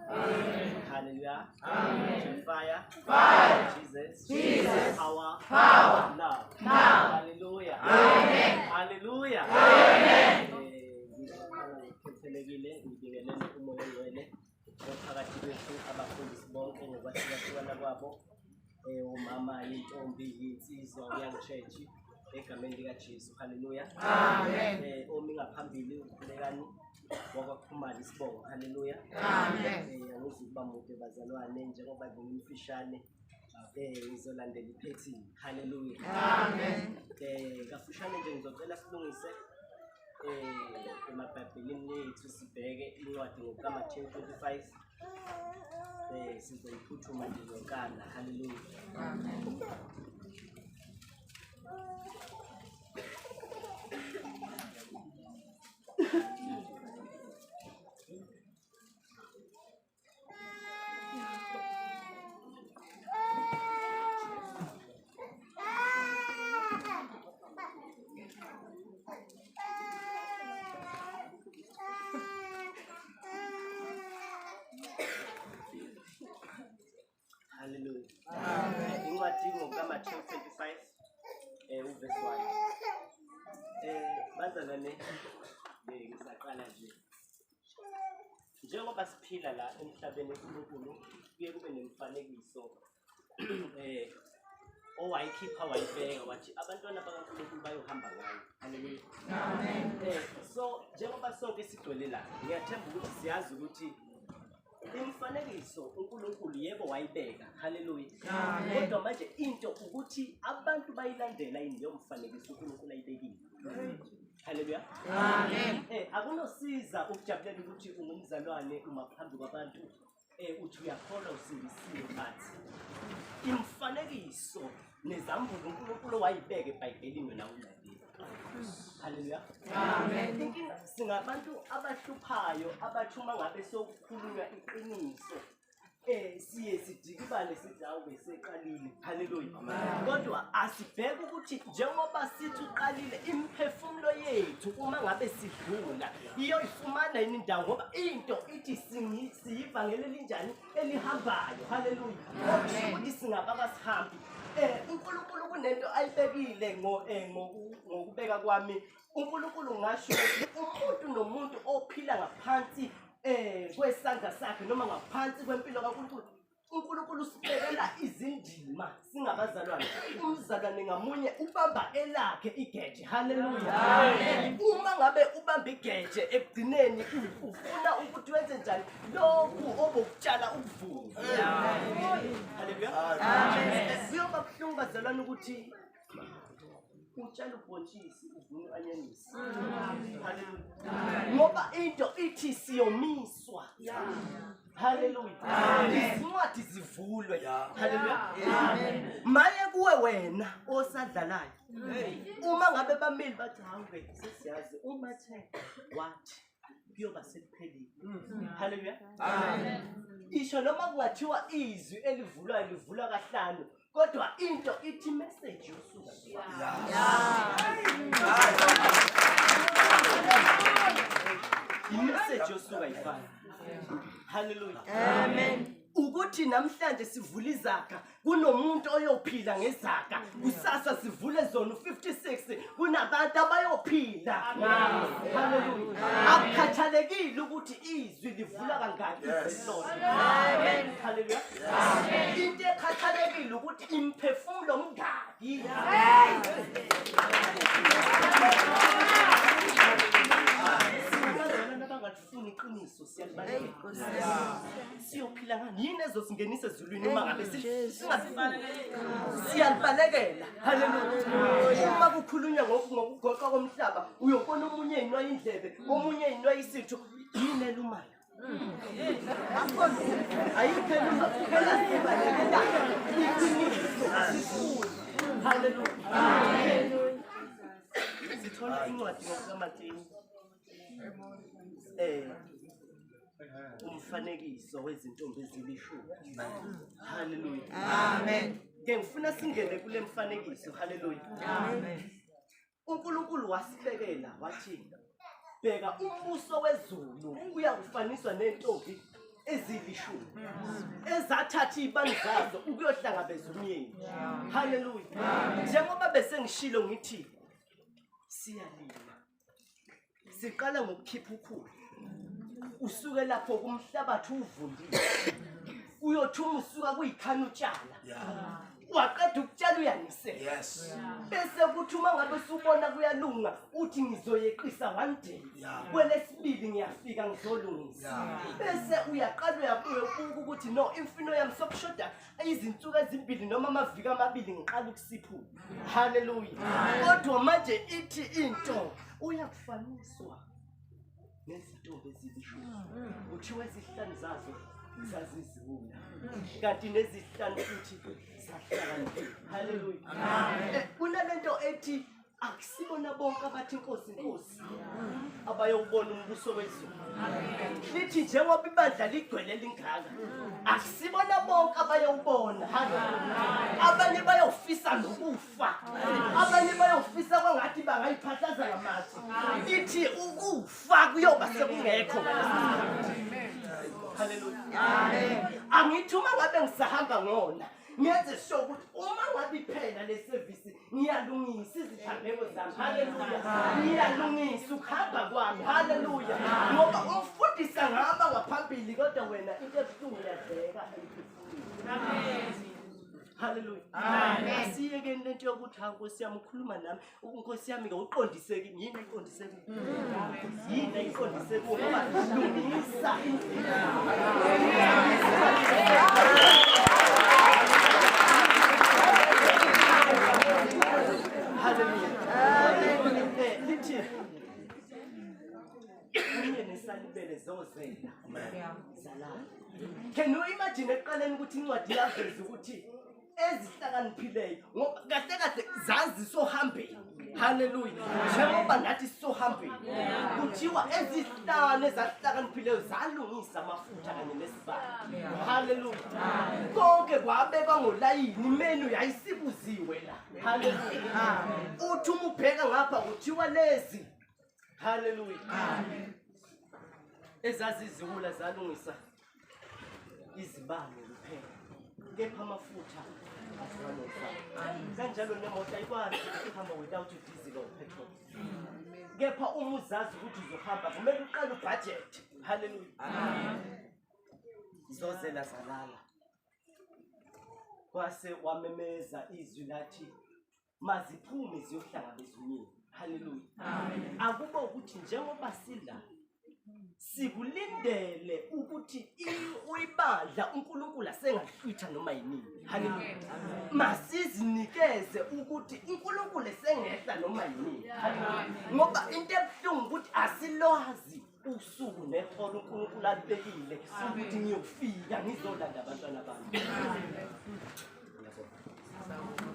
Hallelujah. Amen. Hallelujah. Amen. Fire. Fire. Jesus. Jesus. Power. Power. Love. Love. Hallelujah. Amen. Hallelujah. Amen. Ngikhethelekile ngibingelele umoya ongcwele ophakathi kwethu abafundisi bonke ngokwahlukahlukana kwabo omama intombi insizwa young church egameni likaJesu. Haleluya. Amen. Omi ngaphambili ukhulekani wakwaKhumalo isibongo. Haleluya. Amen. Angizukuba mude bazalwane njengoba ngimfishane ngizolandela iphethini. Haleluya. Amen. Kafushane nje ngizocela silungise emabhayibhelini lethu sibheke incwadi ngokukaMathewu 25. Sizoyiphuthuma nje yonkana. Haleluya. Amen. Hallelujah. Amen. Incwadi ngokukaMathewu 25 uverse 1. Bazalwane ngisaqala nje. Njengoba siphila la emhlabeni uNkulunkulu kuye kube nemifanekiso owayikhipha wayibeka wathi abantwana bakaNkulunkulu bayohamba ngayo. Hallelujah. Amen. So njengoba sonke sigcwele la, ngiyathemba ukuthi siyazi ukuthi imifanekiso uNkulunkulu yebo wayibeka. Haleluya. Kodwa manje into ukuthi abantu bayilandela yini leyo mfanekiso uNkulunkulu ayibekile. Haleluya. Amen. Akunosiza ukujabulela ukuthi ungumzalwane uma phambi kwabantu uthi uyakholwa usindisiwe, but imifanekiso nezambulo uNkulunkulu wayibeka eBhayibhelini wena ulandela. Haleluya. Amen. Inkinga singabantu abahluphayo abathi uma ngabe sokukhulunywa iqiniso siye sidikibale sithi hawu beseqalile. Haleluya. Kodwa asibheke ukuthi njengoba sithi uqalile imiphefumulo yethu uma ngabe sidlula iyoyifumana yini indawo, ngoba into ithi siyivangeli elinjani elihambayo. Haleluya. Okusho ukuthi singababasihambi. uNkulunkulu kunento ayibekile ngokubeka kwami. uNkulunkulu ngasho ukuthi umuntu nomuntu ophila ngaphansi kwesandla sakhe noma ngaphansi kwempilo kaNkulunkulu, uNkulunkulu usibekela izindima singabazalwane. Umzalwane ngamunye ubamba elakhe igeje. Haleluya. Uma ngabe ubamba igeje ekugcineni ufuna ukuthi wenze njani lokhu obokutshala ukuvuna. Haleluya. Amen. Kuyoba buhlungu bazalwane ukuthi utshala ubhontshisi uvuna u-anyanisi. Haleluya. Ngoba into ithi siyomiswa. Haleluya. Izincwadi zivulwe. Haleluya. Maye kuwe wena osadlalayo. Uma ngabe bamile bathi hawu ke sesiyazi uma the wathi kuyoba sekuphelile. Haleluya. Amen. Isho noma kungathiwa izwi elivulwayo livulwa kahlanu, kodwa into ithi message yosuku. Imessage yosuku ayifani. Hallelujah. Amen. Ukuthi namhlanje sivula izaga, kunomuntu oyophila ngezaga, kusasa sivule zona u56 kunabantu abayophila. Hallelujah. Akukhathalekile ukuthi izwi livula kangaki izilonda. Amen. Hallelujah. Into ekhathalekile ukuthi imphefumulo mngaki. Singabazalwane abangalifuni iqiniso, siyalibalekela. Siyophila ngani? Yini ezosingenisa ezulwini uma ngabe siyalibalekela? Haleluya. Uma kukhulunywa ngokugoqa komhlaba, uyobona omunye inwa indlebe, omunye inwa isitho, yini elumayo? Ayikho eluma, phela sibalekela iqiniso, asifuni. Haleluya. Sithola incwadi ngokukaMateyu. Umfanekiso wezintombi ezilishumi. Haleluya. Amen. Ke ngifuna singene kule mfanekiso. Haleluya. Amen. uNkulunkulu wasibekela wathi bheka umbuso wezulu uyakufaniswa nentombi Ezilishumi ezathatha iy'bani zazo ukuyohlangabeza umyeni. Haleluya. Njengoba besengishilo ngithi siyalima, siqala ngokukhipha ukhula, usuke lapho kumhlabathi uvundile, uyothi uma usuka kuyikhana utshala, waqeda ukutshala uyanisela. Bese kuthi uma ngabe usubona kuyalunga uthi ngizoyeqisa one day, kwelesibili ngiyafika ngizolungisa. Bese uyaqala uyabuya ubuka ukuthi no, imfino yami sokushoda izinsuku ezimbili noma amaviki amabili ngiqala ukusiphula. Haleluya. Kodwa manje ithi into uyakufaniswa nezintombi ezilishumi, kuthiwa ezihlanu zazo zaziziwula kanti nezihlanu futhi zahlakaniphile. Haleluya. Kunalento ethi akusibona bonke abathi inkosi inkosi abayowubona umbuso wezulu. Lithi njengoba ibandla ligcwele lingaka, akusibona bonke abayowubona. Haleluya. Abanye bayofisa nokufa, abanye bayofisa kwangathi bangayiphahlaza ngamatshe. Ithi ukufa kuyoba sekungekho ngaleso sikhathi. Haleluya. Angithi uma ngabe ngisahamba ngona ngenze sure ukuthi uma ngabe iphela le service ngiyalungisa izithambeko zami. Haleluya. Ngiyalungisa ukuhamba kwami. Haleluya. Ngoba umfundisi angahamba ngaphambili kodwa wena into ebuhlungu uyadleka emphefumulweni. Haleluya. Asiyekeni lento yokuthi ha Nkosi yami ukhuluma nami, Nkosi yami ke uqondise kimi, yini ayiqondise kuwe? Yini ayiqondise kuwe? Ngoba lungisa indlela. Haleluya. Lithi umyeni esalibele zozela zalala. Can you imagine ekuqaleni ukuthi incwadi yaveza ukuthi ezihlakaniphileyo ngoba kahle kahle zazisohambeni. Haleluya. Njengoba nathi sisohambeni, kuthiwa ezihlanu ezahlakaniphileyo zalungisa amafutha kanye nesibani. Haleluya. Konke kwabekwa ngolayini, imenu yayisibuziwe la. Haleluya. Uthi uma ubheka ngapha kuthiwa lezi, haleluya, ezaziziwula zalungisa izibane kuphela, kepha amafutha aziwanezana. Kanjalo nemoto ayikwazi ukuhamba without udiesel or petrol, kepha uma uzazi ukuthi uzohamba kumele uqale ubudget. Haleluya. Zozela zalala, kwase wamemeza izwi lathi maziphume ziyohlangabeza umyeni. Haleluya. Akube ukuthi njengoba sila sikulindele ukuthi ibandla uNkulunkulu asengahlwitha noma yinini. Haleluya. Masizinikeze ukuthi uNkulunkulu esengehla noma yinini. Haleluya. Ngoba into ebuhlungu ukuthi asilwazi usuku nehora uNkulunkulu alibekile ukuthi ngiyofika ngizolanda abantwana bami. Ngiyabonga.